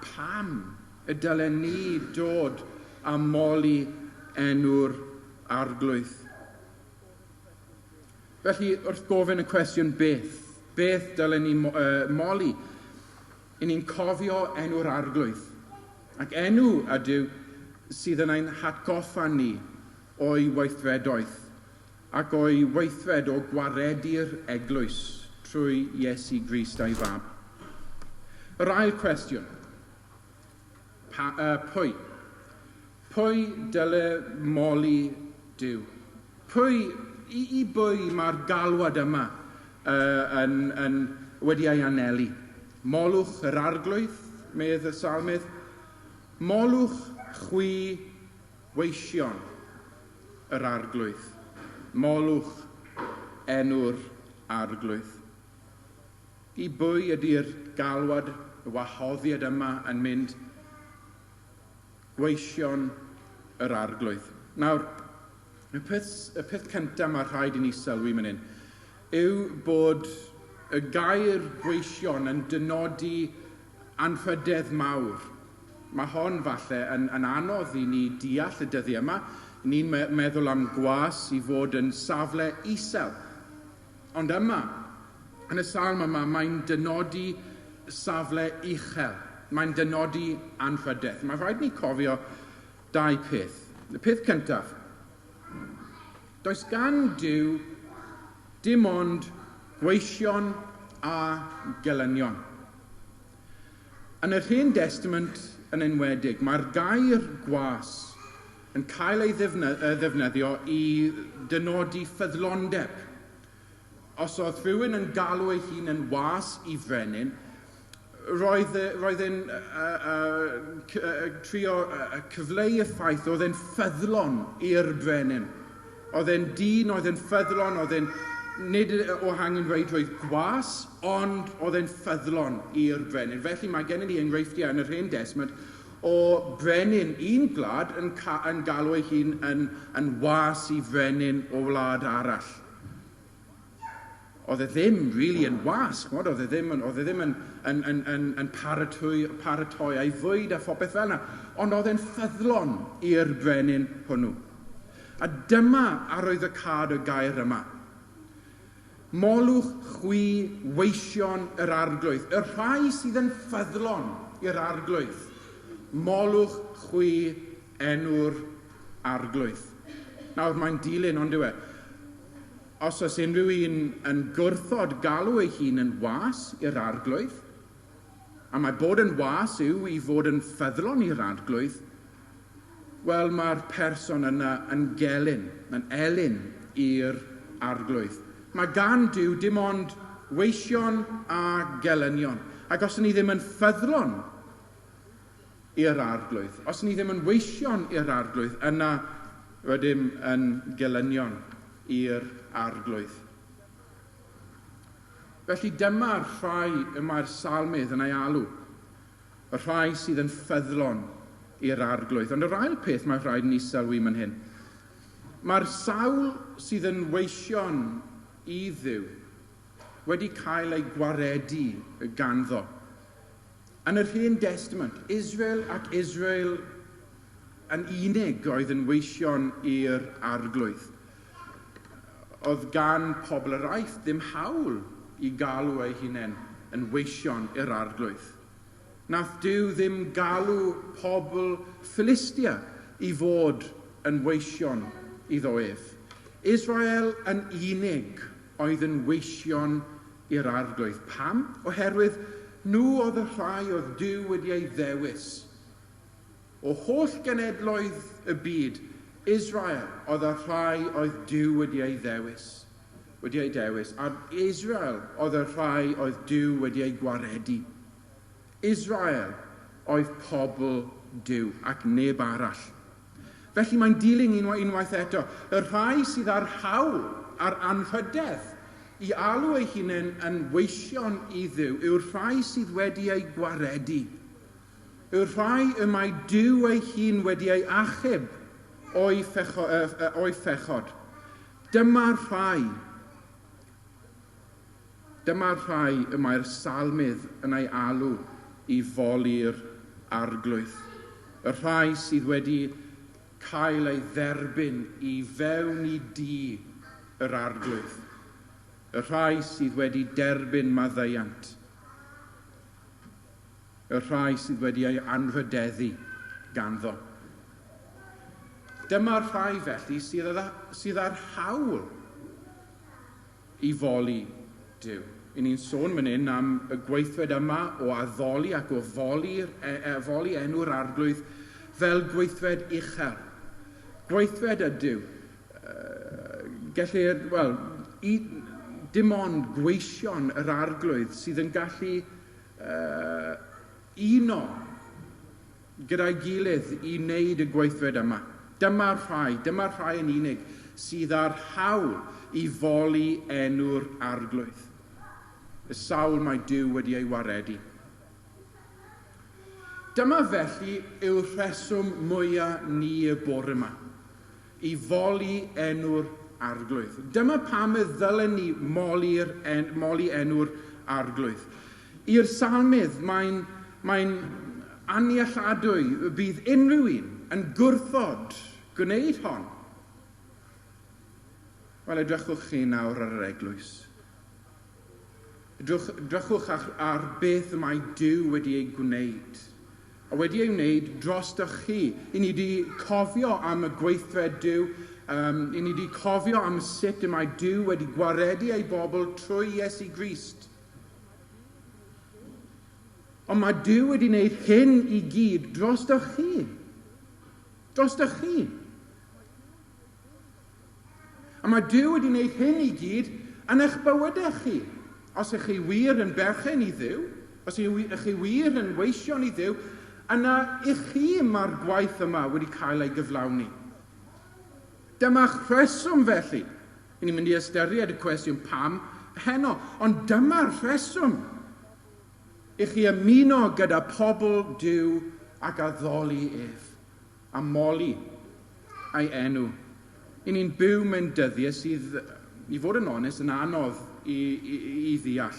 pam y dylen ni dod a moli enw'r Arglwydd? Felly, wrth gofyn y cwestiwn beth, beth dylen ni moli, i ni'n cofio enw'r Arglwydd. Ac enw ydyw sydd yn ein hatgoffa ni o'i weithredoedd ac o'i weithred o gwaredu'r eglwys trwy Iesu Grist a'i fab. Yr ail cwestiwn, pa, pwy? Pwy dyle moli Duw? Pwy, i bwy mae'r galwad yma yn wedi ei anelu? Molwch yr Arglwydd, medd y salmydd. Molwch chwi weision yr Arglwydd. Molwch enw'r Arglwydd. I bwy ydy'r galwad, y wahoddiad yma yn mynd? Gweision yr Arglwydd. Nawr, y peth cyntaf mae rhaid i ni sylwi man hyn yw bod y gair gweision yn dynodi anrhydedd mawr. Mae hon falle yn anodd i ni deall y dyddiau yma. Ni'n meddwl am gwas i fod yn safle isel. Ond yma, yn y salm yma, mae'n dynodi safle uchel. Mae'n dynodi anrhydedd. Mae rhaid ni cofio dau peth. Y peth cyntaf, does gan Duw dim ond gweision a gelynion. Yn yr Hen Destament yn enwedig, mae'r gair gwas yn cael ei ddefnyddio i dynodi ffyddlondeb. Os oedd rhywun yn galw ei hun yn was i frenin, roedd e'n trio cyfleu y ffaith oedd e'n ffyddlon i'r brenin. Oedd e'n dyn, oedd e'n ffyddlon, oedd e'n nid o angenrheidrwydd gwas, ond oedd e'n ffyddlon i'r brenin. Felly mae gennym ni enghreifftiau yn yr Hen Destament o brenin un gwlad yn galw ei hun yn was i frenin o wlad arall. Oedd e ddim really yn was, ch'mod, oedd e ddim yn, oedd e ddim yn paratoi ei fwyd a phopeth fel yna, ond oedd e'n ffyddlon i'r brenin hwnnw. A dyma arwyddocâd y gair yma. Molwch chwi weision yr Arglwydd, y rhai sydd yn ffyddlon i'r Arglwydd. Molwch chwi enw'r Arglwydd. Nawr mae'n dilyn, ond yw e? Os oes unrhyw un yn gwrthod galw ei hun yn was i'r Arglwydd, a mae bod yn was yw i fod yn ffyddlon i'r Arglwydd, wel mae'r person yna yn gelyn, yn elyn i'r Arglwydd. Mae gan Duw dim ond weision a gelynion. Ac os ni ddim yn ffyddlon i'r Arglwydd, os ni ddim yn weision i'r Arglwydd, yna rydym yn gelynion i'r Arglwydd. Felly dyma'r rhai y mae'r salmydd yn ei alw, y rhai sydd yn ffyddlon i'r Arglwydd. Ond yr ail peth mae rhaid ni sylwi man hyn. Mae'r sawl sydd yn weision i Dduw wedi cael ei gwaredu ganddo. Yn yr Hen Destament, Israel ac Israel yn unig oedd yn weision i'r Arglwydd. Oedd gan pobl yr Aifft ddim hawl i galw eu hunain yn weision i'r Arglwydd. Nath Duw ddim galw pobl Philistia i fod yn weision iddo ef. Israel yn unig oedd yn weision i'r Arglwydd. Pam? Oherwydd nhw oedd y rhai oedd Duw wedi ei ddewis. O holl genedloedd y byd, Israel oedd y rhai oedd Duw wedi ei ddewis. Wedi ei dewis. A Israel oedd y rhai oedd Duw wedi ei gwaredu. Israel oedd pobl Duw ac neb arall. Felly mae'n dilyn unwaith eto. Y rhai sydd â'r hawl a'r anrhydedd i alw eu hunain yn weision i Dduw yw'r rhai sydd wedi eu gwaredu. Yw'r rhai y mae Duw ei hun wedi ei achub o'i phechod. Dyma'r rhai. Dyma'r rhai y mae'r salmydd yn ei alw i foli'r Arglwydd. Y rhai sydd wedi cael ei dderbyn i fewn i dŷ yr Arglwydd. Y rhai sydd wedi derbyn maddeuant. Y rhai sydd wedi ei anrhydeddu ganddo. Dyma'r rhai felly sydd â'r hawl i foli Duw. I ni'n sôn fan hyn am y gweithred yma o addoli ac o foli enw'r Arglwydd fel gweithred uchel. Gweithred ydyw. Gellir, wel, dim ond gweision yr Arglwydd sydd yn gallu uno gyda'i gilydd i wneud y gweithred yma. Dyma'r rhai yn unig sydd â'r hawl i foli enw'r Arglwydd. Y sawl mae Duw wedi ei waredu. Dyma felly yw'r rheswm mwyaf ni y bore yma, i foli enw'r Arglwydd. Dyma pam y ddylen ni moli enw'r Arglwydd. I'r salmydd mae'n annealladwy y bydd unrhyw un yn gwrthod gwneud hon. Wel, edrychwch chi nawr ar yr eglwys. Edrychwch ar beth y mae Duw wedi ei gwneud. A wedi ei wneud drostoch chi. I ni wedi cofio am y gweithred Duw. I ni wedi cofio am sut y mae Duw wedi gwaredu ei bobl trwy Iesu Grist. Ond mae Duw wedi wneud hyn i gyd drostoch chi. Drostoch chi. A mae Duw wedi wneud hyn i gyd yn eich bywydau chi. Os ych chi wir yn berchen i Dduw, os ych chi wir yn weision i Dduw, yna i chi mae'r gwaith yma wedi cael ei gyflawni. Dyma'ch rheswm felly. Ni'n mynd i ystyried y cwestiwn pam heno, ond dyma'r rheswm i chi ymuno gyda pobl Duw ac addoli ef, a moli ei enw. I ni'n byw mewn dyddiau sydd, i fod yn onest, yn anodd i ddeall.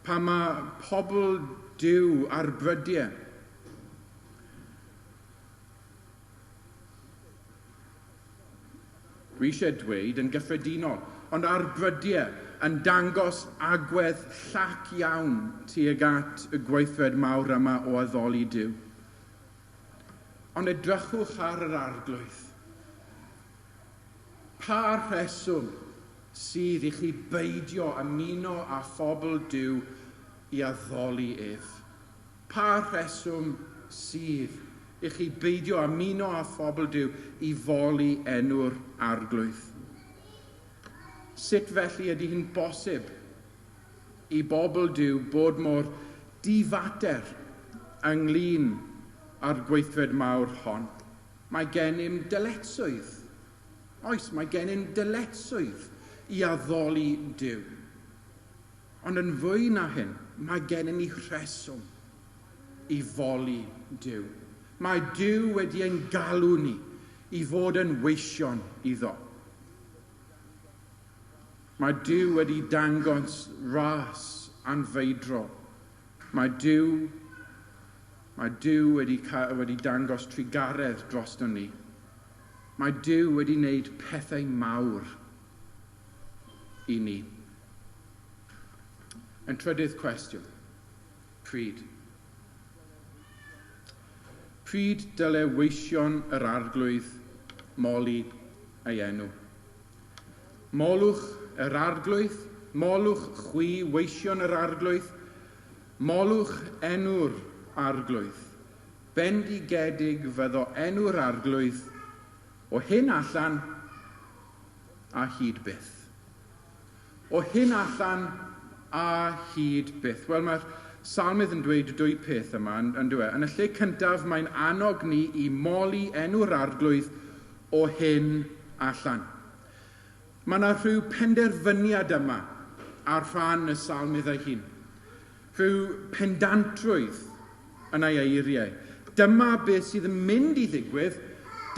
Pa mae pobl Duw ar brydiau. Dwi eisiau dweud yn gyffredinol, ond ar brydiau yn dangos agwedd llac iawn tuag at y gweithred mawr yma o addoli Duw. Ond edrychwch ar yr Arglwydd. Pa rheswm sydd i chi beidio ymuno â phobl Duw i addoli ef? Pa rheswm sydd i chi beidio ymuno â phobl Duw i foli enw'r Arglwydd? Sut felly ydy hi'n bosib i bobl Duw bod mor difater ynglyn â'r gweithred mawr hon? Mae gennym dyletswydd. Oes, mae gennym dyletswydd i addoli Duw. Ond yn fwy na hyn, mae gennym ni rheswm i foli Duw. Mae Duw wedi ein galw ni i fod yn weision iddo. Mae Duw wedi dangos ras anfeidrol. Mae Duw wedi dangos trugaredd droston ni. Mae Duw wedi wneud pethau mawr i ni. Yn trydydd cwestiwn, pryd? Pryd dyle weision yr Arglwydd moli ei enw? Molwch yr Arglwydd, molwch chwi weision yr Arglwydd, molwch enw'r Arglwydd. Bendigedig fyddo enw'r Arglwydd o hyn allan a hyd byth. O hyn allan a hyd byth. Wel, mae'r salmydd yn dweud dwy peth yma, yn dyw e? Yn y lle cyntaf, mae'n annog ni i moli enw'r Arglwydd o hyn allan. Mae yna rhyw penderfyniad yma ar rhan y salmydd ei hun. Rhyw pendantrwydd yn ei eiriau. Dyma beth sydd yn mynd i ddigwydd,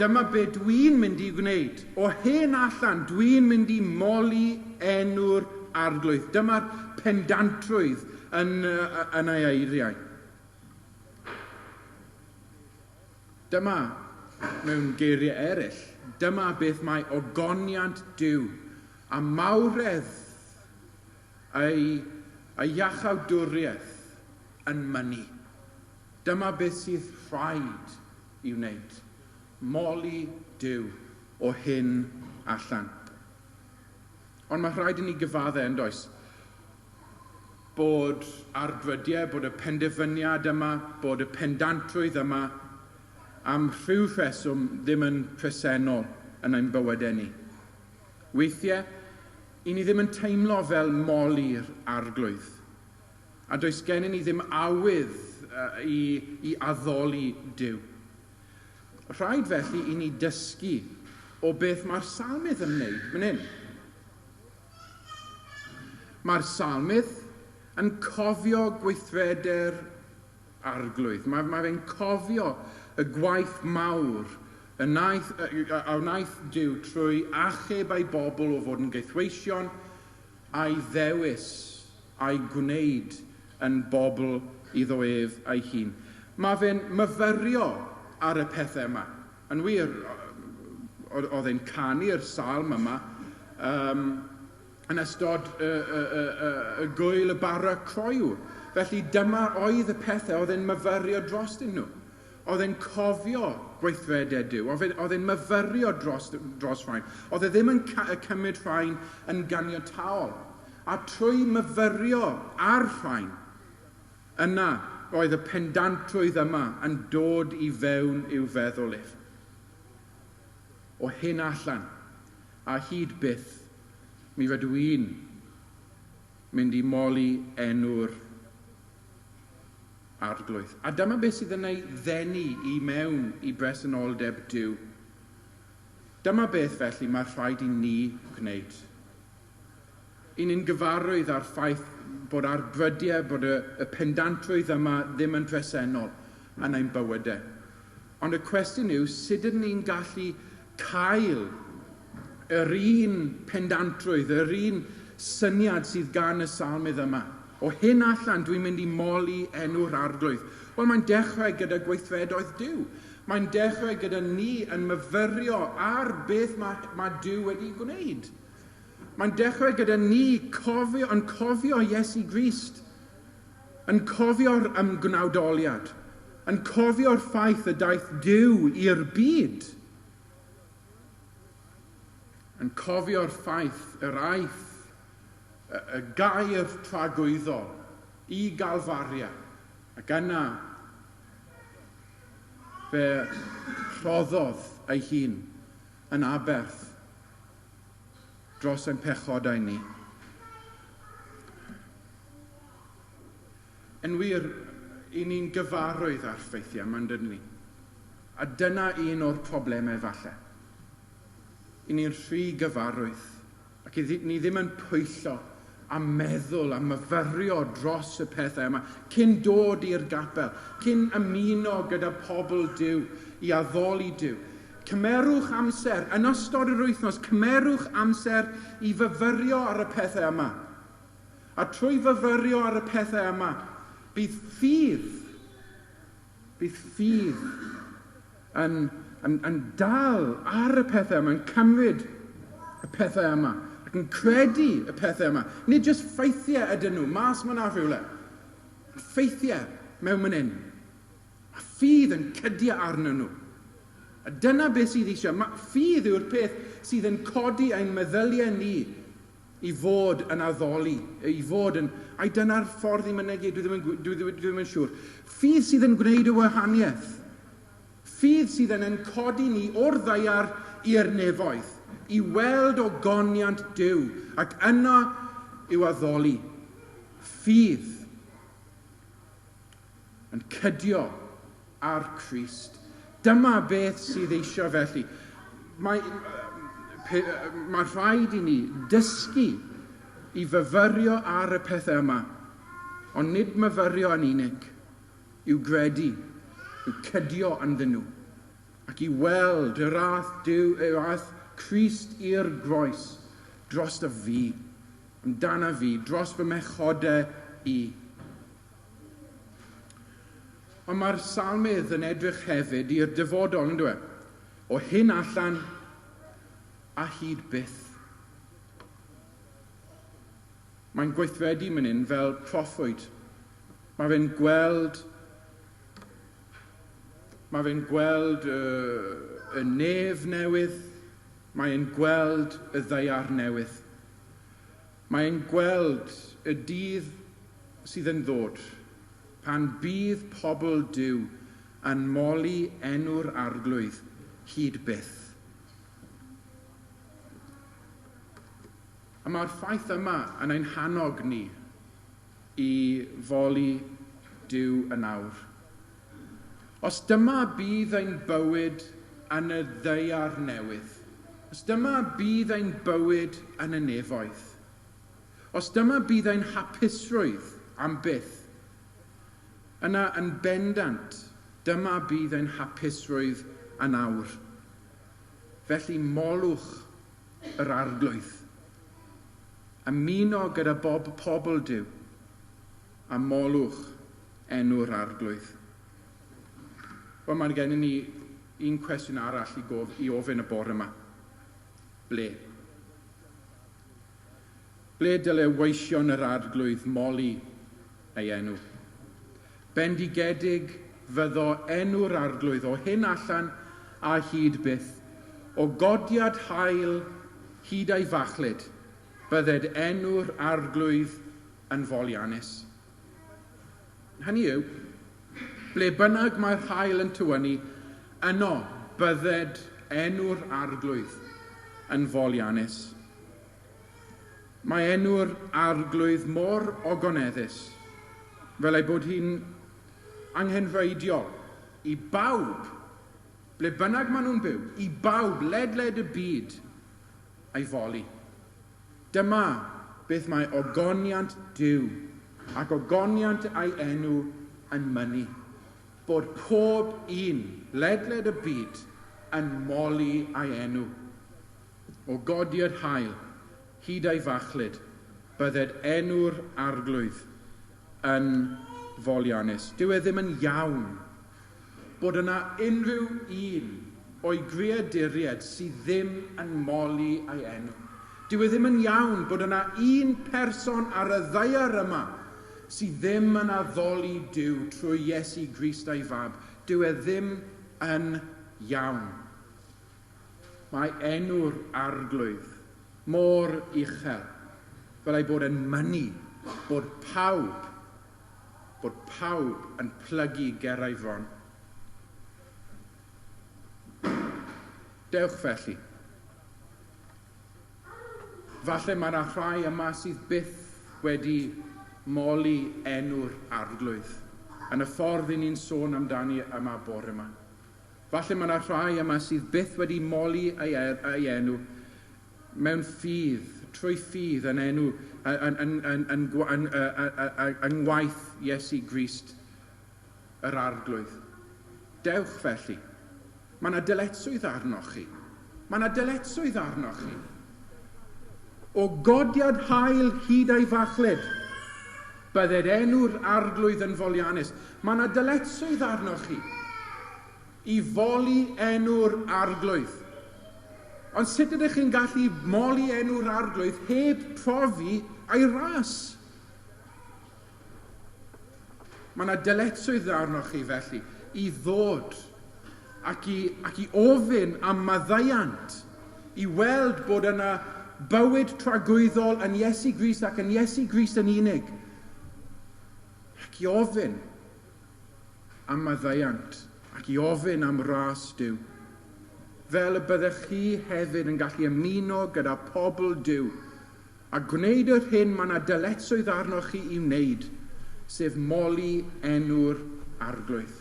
dyma beth dwi'n mynd i gwneud. O hyn allan, dwi'n mynd i moli enw'r Arglwydd. Dyma'r pendantrwydd yn ei eiriau. Dyma, mewn geiriau eraill, dyma beth mae ogoniant Duw a mawredd ei iachawdwriaeth yn mynnu. Dyma beth sydd rhaid i wneud. Moli Duw o hyn allan. Ond mae rhaid i ni gyfaddau, yn does, bod ar brydiau, bod y penderfyniad yma, bod y pendantrwydd yma am rhyw rheswm ddim yn presennol yn ein bywydau ni. Weithiau, i ni ddim yn teimlo fel moli'r Arglwydd. A does gennym ni ddim awydd i addoli Duw. Rhaid felly i ni dysgu o beth mae'r salmydd yn wneud fan hyn. Mae'r salmydd yn cofio gweithredu'r Arglwydd. Mae fe'n cofio y gwaith mawr a wnaeth Duw trwy achub ei bobl o fod yn gaethweision a'i ddewis a'i gwneud yn bobl iddo ef ei hun. Mae fe'n myfyrio ar y pethau yma. Yn wir, oedd e'n canu'r salm yma yn ystod y gwyl y bara croyw. Felly dyma oedd y pethau oedd e'n myfyrio drostyn nhw. Oedd e'n cofio gweithredau Duw. Oedd e'n myfyrio dros rhain. Oedd e ddim yn cymryd rhain yn ganiataol. A trwy myfyrio ar rhain, yna oedd y pendantrwydd yma yn dod i fewn i'w feddwl ef. O hyn allan, a hyd byth, mi rydw i'n mynd i moli enw'r Arglwydd. A dyma beth sydd yn ei ddenu i mewn i bresenoldeb Duw. Dyma beth felly mae rhaid i ni gwneud. I ni'n gyfarwydd â'r ffaith bod ar brydiau, bod y pendantrwydd yma ddim yn presennol yn ein bywydau. Ond y cwestiwn yw, sut ydyn ni'n gallu cael yr un pendantrwydd, yr un syniad sydd gan y salmydd yma? O hyn allan, dwi'n mynd i moli enw'r Arglwydd. Wel, mae'n dechrau gyda gweithredoedd Duw. Mae'n dechrau gyda ni yn myfyrio ar beth mae Duw wedi gwneud. Mae'n dechrau gyda ni yn cofio Iesu Grist, yn cofio'r ymgnawdoliad, yn cofio'r ffaith y daeth Duw i'r byd, yn cofio'r ffaith yr aeth y gair tragwyddol i Galfaria, ac yna fe rhoddodd ei hun yn aberth dros ein pechodau ni. Yn wir, i ni'n gyfarwydd â'r ffeithiau, mae'n dydyn ni. A dyna un o'r problemau falle. I ni'n rhy gyfarwydd. Ac i ni ddim yn pwyllo a meddwl a myfyrio dros y pethau yma cyn dod i'r gapel, cyn ymuno gyda pobl Duw i addoli Duw. Cymerwch amser, yn ystod yr wythnos, cymerwch amser i fyfyrio ar y pethau yma. A trwy fyfyrio ar y pethau yma, bydd ffydd yn dal ar y pethau yma, yn cymryd y pethau yma, ac yn credu y pethau yma. Nid jyst ffeithiau ydyn nhw, mas yna rhywle. Ffeithiau mewn man hyn. A ffydd yn cydio arnyn nhw. A dyna beth sydd eisiau. Ffydd yw'r peth sydd yn codi ein meddyliau ni i fod yn addoli, i fod yn... Ai dyna'r ffordd i mynegi, dwi ddim yn siŵr. Ffydd sydd yn gwneud y wahaniaeth. Ffydd sydd yn codi ni o'r ddaear i'r nefoedd, i weld ogoniant Duw, ac yna i'w addoli. Ffydd yn cydio ar Crist. Dyma beth sydd eisiau felly. Mae rhaid i ni dysgu i fyfyrio ar y pethau yma, ond nid myfyrio yn unig, i'w gredu, i'w cydio ynddyn nhw, ac i weld yr ath Duw, yr ath Crist i'r groes dros y fi, amdana fi, dros fy mechodau i. Ond mae'r salmydd yn edrych hefyd i'r dyfodol, yn dweud? O hyn allan a hyd byth. Mae'n gweithredu mynd hyn fel proffwyd. Mae fe'n gweld Mae fe'n gweld y, y nef newydd, mae'n gweld y ddaear newydd. Mae'n gweld y dydd sydd yn ddod pan bydd pobl Duw yn moli enw'r arglwydd hyd byth. A mae'r ffaith yma yn ein hannog ni i foli Duw yn awr. Os dyma bydd ein bywyd yn y ddaear newydd, os dyma bydd ein bywyd yn y nefoedd, os dyma bydd ein hapusrwydd am byth, yna yn bendant dyma bydd ein hapusrwydd yn awr. Felly molwch yr arglwydd. Ymuno gyda bob pobl Duw a molwch enw'r arglwydd. Wel, mae gennym ni un cwestiwn arall i, gof, i ofyn y bore yma. Ble? Ble dyle weision yr arglwydd moli ei enw? Bendigedig fyddo enw'r arglwydd o hyn allan a hyd byth, o godiad haul hyd a'i fachlud, bydded enw'r arglwydd yn foliannus. Hynny yw, ble bynnag mae'r haul yn tywynnu, yno bydded enw'r arglwydd yn foliannus. Mae enw'r arglwydd mor ogoneddus, fel ei bod hi'n anghenrheidiol i bawb, ble bynnag maen nhw'n byw, i bawb ledled y byd a'i foli. Dyma beth mae ogoniant Duw ac ogoniant a'i enw yn mynnu. Bod pob un ledled y byd yn moli a'i enw. O godiad haul, hyd a'i fachlud, bydded enw'r arglwydd yn foliannus. Dyw e ddim yn iawn bod yna unrhyw un o'i greaduriaid sydd ddim yn moli a'i enw. Dyw e ddim yn iawn bod yna un person ar y ddaear yma sydd ddim yn addoli Duw trwy Iesu Grist a'i fab. Dyw e ddim yn iawn. Mae enw'r arglwydd mor uchel, fel ei bod yn mynnu bod pawb, bod pawb yn plygu ger ei fron. Dewch felly. Falle mae yna rhai yma sydd byth wedi moli enw'r arglwydd yn y ffordd i ni'n sôn amdani yma bore yma. Falle mae yna rhai yma sydd byth wedi moli ei, ei enw mewn ffydd, trwy ffydd yn enw, yn, yn, yn, yn, yn, yn, yng ngwaith Iesu Grist yr arglwydd. Dewch felly. Mae yna dyletswydd arnoch chi. Mae yna dyletswydd arnoch chi. O godiad haul hyd a'i fachlud, bydded enw'r arglwydd yn foliannus. Mae yna dyletswydd arnoch chi i foli enw'r arglwydd. Ond sut ydych chi'n gallu moli enw'r arglwydd heb profi a'i ras? Mae yna dyletswydd arnoch chi felly i ddod ac i, ac i ofyn am maddeuant, i weld bod yna bywyd tragwyddol yn Iesu Grist ac yn Iesu Grist yn unig. Ac i ofyn am maddeuant ac i ofyn am ras Duw. Fel y byddech chi hefyd yn gallu ymuno gyda pobl Duw a gwneud yr hyn mae yna dyletswydd arnoch chi i wneud, sef moli enw'r arglwydd.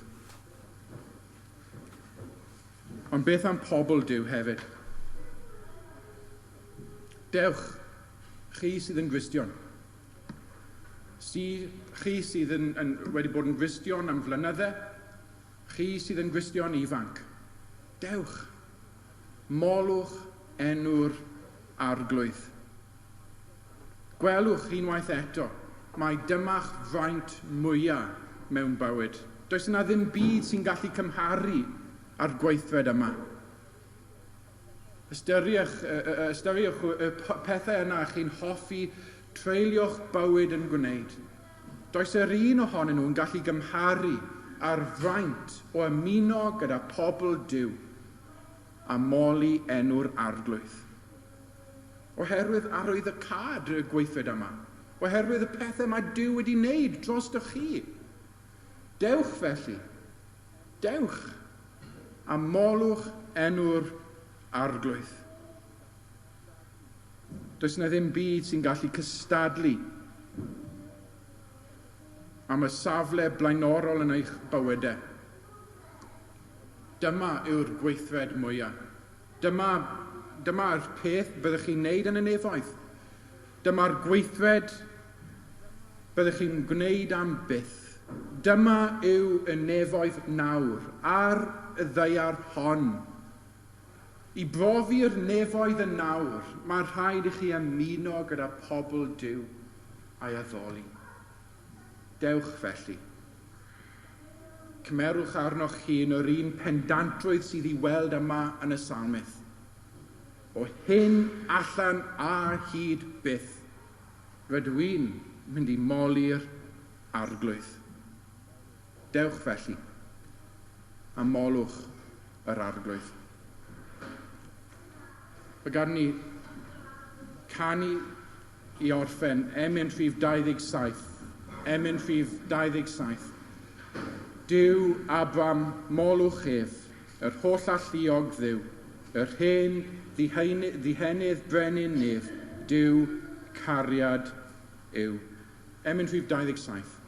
Ond beth am pobl Duw hefyd? Dewch, chi sydd yn Gristion. Si, chi sydd yn, yn, wedi bod yn Gristion am flynydde, chi sydd yn Gristion ifanc. Dewch, molwch enw'r arglwydd. Gwelwch unwaith eto, mae dyma'ch fraint mwyaf mewn bywyd. Does yna ddim byd sy'n gallu cymharu â'r gweithred yma. Ystyriwch, ystyriwch y pethau yna chi'n hoffi treulio'ch bywyd yn gwneud. Does yr un ohonyn nhw yn gallu gymharu â'r fraint o ymuno gyda pobl Duw a moli enw'r Arglwydd. Oherwydd arwyddocâd y gweithred yma. Oherwydd y pethau mae Duw wedi wneud drostoch chi. Dewch felly. Dewch a molwch enw'r Arglwydd. Does yna ddim byd sy'n gallu cystadlu am y safle blaenorol yn eich bywydau. Dyma yw'r gweithred mwyaf. Dyma'r peth byddwch chi'n neud yn y nefoedd. Dyma'r gweithred byddwch chi'n gwneud am byth. Dyma yw y nefoedd nawr, ar y ddaear hon. I brofi'r nefoedd yn nawr, mae rhaid i chi ymuno gyda pobl Duw a'i addoli. Dewch felly. Cymerwch arnoch hun yr un pendantrwydd sydd i weld yma yn y salmydd. O hyn allan a hyd byth, rydw i'n mynd i moli'r Arglwydd. Dewch felly, a molwch yr Arglwydd. Fe gawn ni canu i orffen emyn rhif 27. Emyn rhif 27. Duw Abraham, molwch ef, yr holl alluog Dduw, yr hen ddihenydd brenin nef, Duw cariad yw. Emyn rhif 27.